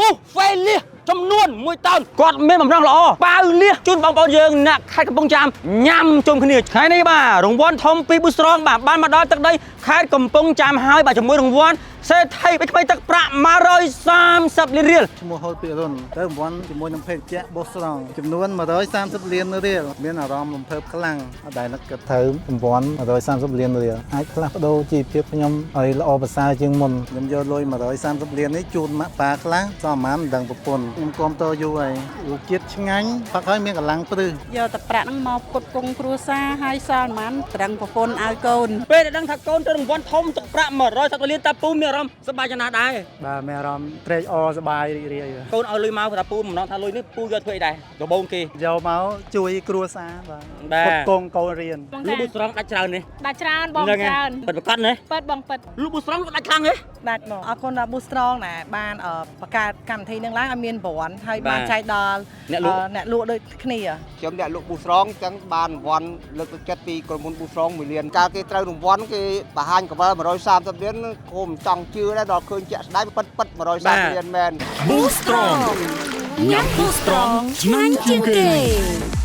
Buffet លៀសចំនួន1តោនគាត់មានបំណងល្អបាវលៀសជូនបងប្អូនយើងអ្នកខេត្តកំពង់ចាមញ៉ាំជុំគ្នាថ្ងៃនេះបាទរង្វាន់ធំពីប៊ូស្រងបាទបានមកដល់ទឹកដីខេត្តកំពង់ចាមហើយបាទជាមួយរង្វាន់សេដ្ឋីបិចថ្មីទឹកប្រាក់130លានរៀល ឈ្មោះហុលពិរុនទៅរង្វាន់ជាមួយនឹងភេសជ្ជៈបូស្រង់ចំនួន130លានរៀលមានអារម្មណ៍រំភើបខ្លាំងអត់ដែលនឹកគិតត្រូវរង្វាន់130លានរៀលអាចផ្លាស់ប្ដូរជីវភាពខ្ញុំឲ្យល្អប្រសើរជាងមុនខ្ញុំយកលុយ130លាននេះជូនម៉ាក់ប៉ាខ្លះសមប្រហែលមិនដឹងប្រពន្ធខ្ញុំគាំទ្រយូរហើយរសជាតិឆ្ងាញ់ផឹកហើយមានកម្លាំងព្រឹស យកតែប្រាក់ហ្នឹងមកផ្គត់ផ្គង់គ្រួសារហើយសល់ប៉ុន្មានត្រឹងប្រពន្ធឲ្យកូន ពេលដែលដឹងថាកូនទៅរង្វាន់ធំទឹកប្រាក់130លានតាពូមានអារម្មណ៍សប្បាយចំណាស់ដែរ បាទមានអារម្មណ៍ត្រេកអរសប្បាយរីករាយបាទ កូនឲ្យលុយមកថាពូមិនដឹងថាលុយនេះពូយកធ្វើអីដែរដំបូងគេ យកមកជួយគ្រួសារបាទ បាទ ផ្គត់ផ្គង់កូនរៀន លក់ប៊ូស្រងដាច់ច្រើននេះ ដាច់ច្រើនបង ហ្នឹងហើយ ច្រើន ពិតប្រកបណា ពិតបងពិត លក់ប៊ូស្រងលក់ដាច់ខ្លាំងហ៎ ដាច់មកអរគុណដល់ Boost Strong ណាបានបង្កើតកម្មវិធីនឹងឡើងឲ្យមានប្រព័ន្ធហើយ បាទ បានចែកដល់ អ្នកលក់ អ្នកលក់ដូចគ្នា ខ្ញុំអ្នកលក់ប៊ូស្រងអញ្ចឹងបានរង្វាន់លើកទឹកចិត្តពីក្រុមហ៊ុនប៊ូស្រង1លានកាលគេត្រូវរង្វាន់គេបង្ហាញកវល130លានគោមិនចង់ជឿដែរដល់ឃើញជាក់ស្ដែងពិតពិត130លានមែន Boost Strong ញ៉ាំ Boost Strong ឆ្ងាញ់ជាងគេ។